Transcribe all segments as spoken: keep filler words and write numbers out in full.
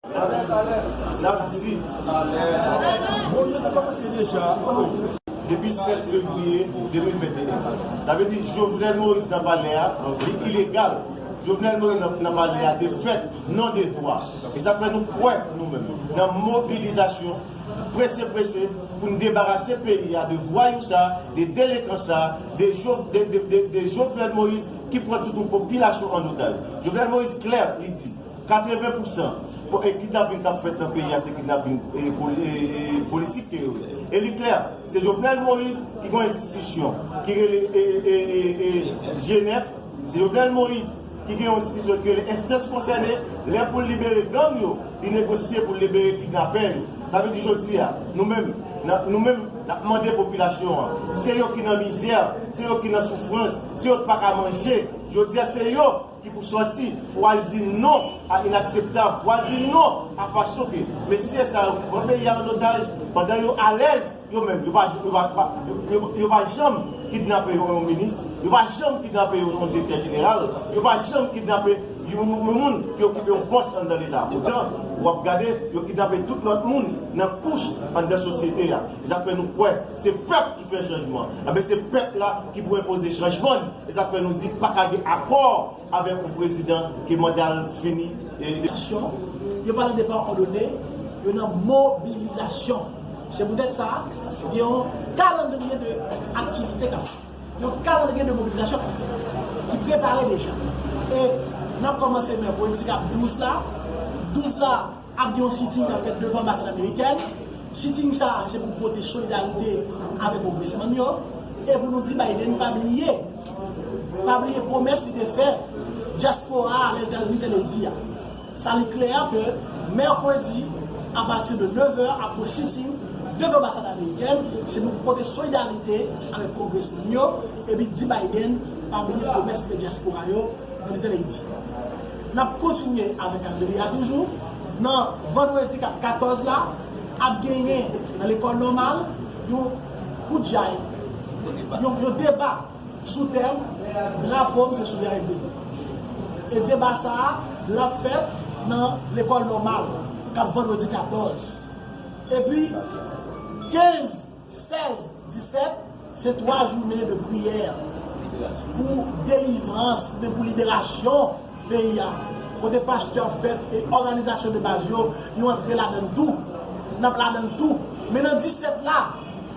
N ap di, bon, yo te kòmanse deja depi sèt fevriye de mil venteyen. Sa vle di, Jovenel Moïse nan palè a, li ilegal. Jovenel Moïse nan, nan palè a, de fèt, non de dwa. E sa fè nou kwè, nou menm, nan mobilizasyon prese, prese, pou n debarase peyi a de vwayou sa, de delenkan sa, de Jo-, de, de, de, de Jovenel Moïse ki pran tout yon popilasyon an otaj. Jovenel Moïse klè, li di, katreven pousan po-, e, kidnaping k ap fèt nan peyi a, se kidnaping, e, poli-, e, e, politik ke yo ye. E li klè, se Jovenel Moïse ki gen yon enstitisyon ki rele, e, e, e, e, G nèf, se Jovenel Moïse ki gen yon enstitisyon ki rele enstans konsène, lè pou l libere gang yo, li negosye pou l libere kidnapè yo. Sa vle di jodi a, nou menm, n ap, nou menm, n ap mande popilasyon an, se yo ki nan mizè, se yo ki nan soufrans, se yo k pa ka manje, jodi a se yo ki pou sòti, pou al di non a inakseptab, pou al di non a fason ke mesye sa yo pran peyi a an otaj, pandan yo alèz, yo menm, yo pa, yo pa, pa, yo, yo, yo pa janm kidnape yon, yon minis, yo pa janm kidnape yon, yon direktè jeneral, yo pa janm kidnape yon, yon moun ki okipe yon pòs anndan Leta. Poutan, w ap gade, yo kidnape tout lòt moun nan kouch anndan sosyete a. E sa k fè nou kwè, se pèp ki fè chanjman. Enben, se pèp la ki pou enpoze chanjman. E sa k fè nou di pa ka gen akò avèk yon prezidan ke manda l fini. E yo pa nan depa òdone, yo nan mobilizasyon. Se poutèt sa, gen yon kalandriye de aktivite k ap fèt. Yon kalandriye de mobilizasyon k ap fèt, ki prepare deja. E n ap kòmanse mèkredi k ap douz la. Douz la, ap gen yon sitting k ap fèt devan anbasad amerikèn. Sitting sa a, se pou pote solidarite avèk kongresmann yo, e pou nou di Biden pa bliye, pa bliye pwomès li te fè dyaspora a lè l t al Little Haiti a. Sa li klè ke mèkredi, apati de nevè, ap gen sitting devan anbasad amerikèn, se pou pote solidarite avèk kongresmann yo, epi di Biden pa bliye pwomès li fè dyaspora yo nan Little Haiti. N ap kontinye avèk aktivite a toujou. Nan vandredi k ap katòz la, ap genyen nan lekòl nòmal yon koudjay, yon, yon deba sou tèm Drapo m se souverènte nou. E deba sa a, l ap fèt nan lekòl nòmal k ap vandredi katòz. Epi, kenz, sèz, disèt, se twa jounen de priyè pou delivrans, oubyen pou liberasyon peyi a. Kote pastè ap fèt e òganizasyon de baz yo, yo antre ladan l tou. N ap ladan l tou. Men nan disèt la,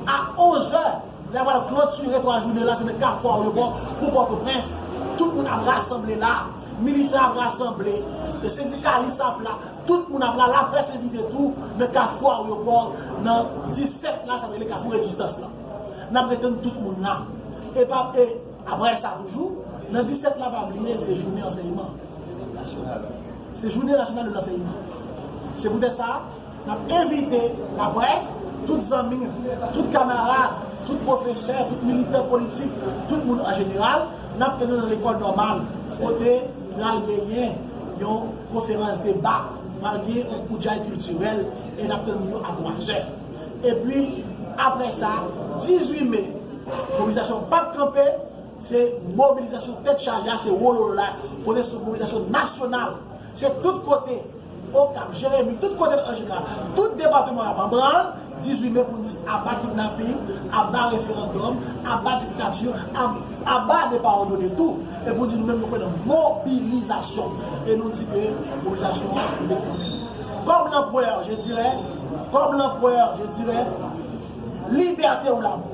a onzè, lè yo pral klotire twa jounen la, se nan Kafou Aryopò pou Pòtoprens. Tout moun ap rasanble la. Militan ap rasanble. Sendikalis ap la. Tout moun ap la, laprès envite tou nan Kafou Aryopò, nan disèt la, sa rele Kafou Rezistans la. N ap ret tann tout moun la. E pa, e apre sa toujou, nan disèt la, pa bliye, se jounen ansèyman. Se jounen nasyonal de lansèyman. Se poutèt sa, n ap envite laprès, tout zanmi, tout kamarad, tout pwofesè, tout militan politik, tout moun an jeneral, n ap tann nou nan lekòl nòmal, kote pral genyen yon konferans deba, pral gen yon koudjay kiltirèl, e n ap tann nou a twazè. Epi, apre sa, dizuit me, mobilizasyon p ap kanpe, se mobilizasyon tèt chaje a, se wololo la, kote se mobilizasyon nasyonal, se tout kote, Okap, Jeremi, tout kote an jeneral, tout depatman y ap anbrann, dizuit me pou n di aba kidnaping, aba referandòm, aba diktati, ab-, aba depa òdone tou. E pou n di nou menm nou kwè nan mobilizasyon. E nou di ke mobilizasyon an rive kanmenm. Comme l'empereur, je dirais, comme l'empereur, je dirais, liberté ou la mort.